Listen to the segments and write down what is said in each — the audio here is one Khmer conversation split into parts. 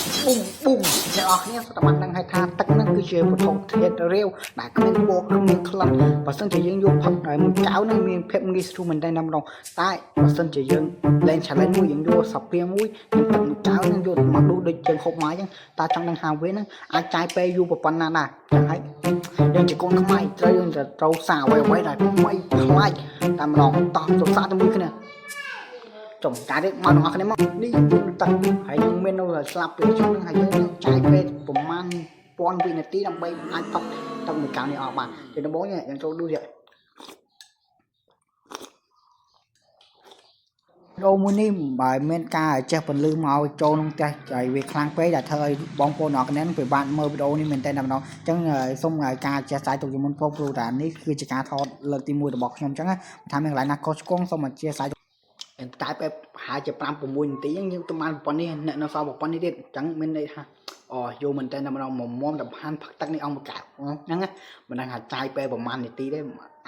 ប៊ុំប៊ុំអ្នកនរគ្នាស្មានដឹងហើយថាទឹកហ្នឹងគឺជាវត្ថុធាតុរាវដែលគ្មានពណ៌គ្មានក្លិនបើសិនជាយើងយកផឹកហើយមួយកែវហ្នឹងមានភាពងាយស្រួលមែនតើម្ដងតែបើសិនជាយើងលេង challenge មួយយើងយកសាព្រាមួយនិងទឹកមួយកែវហ្នឹងយកមកដួសដូចជើងហូបមកអញ្ចឹងតើចង់ដឹងថាវាហ្នឹងអាចចាយពេលយូរប៉ុណ្ណាដែរចឹងហើយយើងជាកូនខ្មែរត្រូវយើងត្រូវសាអ្វីអ្វីដែលថ្មីប្លែកតែម្ដងតោះទៅសាកជាមួយគ្នា ចំការទៀតមកទាំងអស់គ្នាមកនេះទឹកហើយយើងមាននៅស្លាប់ពេលជុំនឹងហើយយើងនឹងចាយពេលប្រហែលពាន់វិនាទីដើម្បីអាចផឹកទឹកមួយកែវនេះអស់បានជាដំបូងយើងចូលឌូទៀតដូមួយនេះបើមានការចេះពន្លឺមកចូលក្នុងផ្ទះហើយវាខ្លាំងពេកដែលធ្វើឲ្យបងប្អូនអរគ្នាពិបាកមើលវីដេអូនេះមែនតើម្ដងអញ្ចឹងសូមឲ្យការចេះសាយទុកជាមុនផងព្រោះតែនេះគឺជាការថតលើកទី1របស់ខ្ញុំអញ្ចឹងថាមានកន្លែងណាខុសឆ្គងសូមអធិស្ឋាន តែពេលប្រហែលជា5 6នាទីហ្នឹងយើងទៅបានប៉ុណ្នេះអ្នកនៅសល់ប៉ុណ្នេះទៀតអញ្ចឹងមានន័យថាអូយូរមែនតើតែម្ដងមុំមុំតែផានផឹកទឹកនេះអង្គមួយកែវហ្នឹងណាមិនដឹងថាចាយពេលប្រហែលនាទីទេ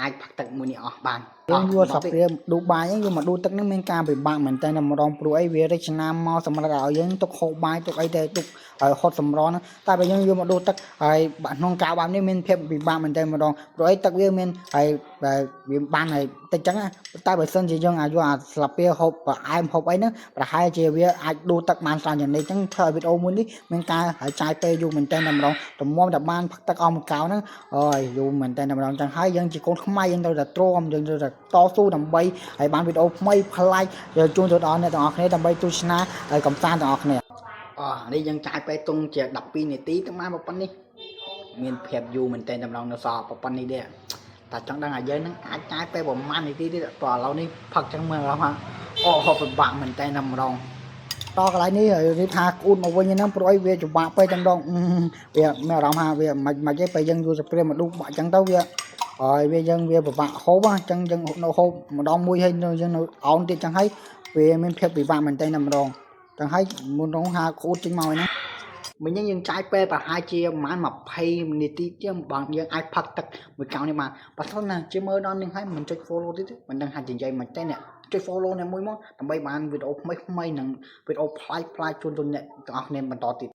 អាចផឹកទឹកមួយនេះអស់បានយើងយកសាព្រាឌូបាយហ្នឹងយកមកឌូទឹកហ្នឹងមានការពិបាកមែនតើតែម្ដងព្រោះអីវារចនាមកសម្រាប់ឲ្យយើងទុកហូបបាយទុកអីទៅទុកឲ្យហត់សម្រហ្នឹងតែបើយើងយកមកឌូទឹកហើយបាក់ក្នុងកៅបែបនេះមានភាពពិបាកមែនតើម្ដងព្រោះអីទឹកវាមានហើយវាបានហើយតិចចឹងតែបើសិនជាយើងអាចយកអាស្លាបព្រាហូបផ្អែមហូបអីហ្នឹងប្រហែលជាវាអាចឌូទឹកបានច្រើនយ៉ាងនេះចឹងធ្វើឲ្យវីដេអូមួយនេះមានការហើយចាយពេលយូរមែនតើតែម្ដងតម្រាំតែបានផឹកទឹកអស់មួយកៅហ្នឹងអូយយូរមែនតើតែម្ដងចឹងហើយយើងជាកូនខ្មែរយើងត្រូវតែទ្រាំយើងត្រូវតែតស៊ូដើម្បីឲ្យបានវីដេអូថ្មីប្លែកជូនទៅដល់អ្នកទាំងអស់គ្នាដើម្បីទស្សនាហើយកំសាន្តទាំងអស់គ្នាអូនេះយើងចាយពេលតុងជា12នាទីទៅមកប៉ុណ្នេះមានភាពយូរមែនតើតែម្ដងនៅសល់ប៉ុណ្នេះទេតែចង់ដឹងថាយើងនឹងអាចចាយពេលប្រហែលនាទីទៀតព្រោះឥឡូវនេះផឹកចឹងមើលអារម្មណ៍ថាអូហូបពិបាកមែនតើតែម្ដងតកន្លែងនេះរៀបថាក្អួតមកវិញហ្នឹងព្រោះអីវាច្បាក់ពេកតែម្ដងវាមានអារម្មណ៍ថាវាមិនមិនទេពេលយើងយកសាព្រាមកឌូបាក់ចឹងទៅវាហើយវាយើងវាពិបាកហូបអញ្ចឹងយើងនៅហូបម្ដងមួយហើយយើងនៅអោនទៀតចឹងហើយវាមានភាពពិបាកមែនតើតែម្ដងចឹងហើយមុននោះថាក្អួតចេញមកហ្នឹងមិញហ្នឹងយើងចាយពេលប្រហែលជាប្រហែល20នាទីជាងបងយើងអាចផឹកទឹកមួយកែវនេះបានបើសិនណាជាមើលដល់នេះហើយមិនចុច follow ទៀតទេមិនដឹងថានិយាយមិនទេអ្នកចុច follow អ្នកមួយមកដើម្បីបានវីដេអូថ្មីថ្មីនិងវីដេអូប្លែកប្លែកជូនទៅអ្នកទាំងអស់គ្នាបន្តទៀត។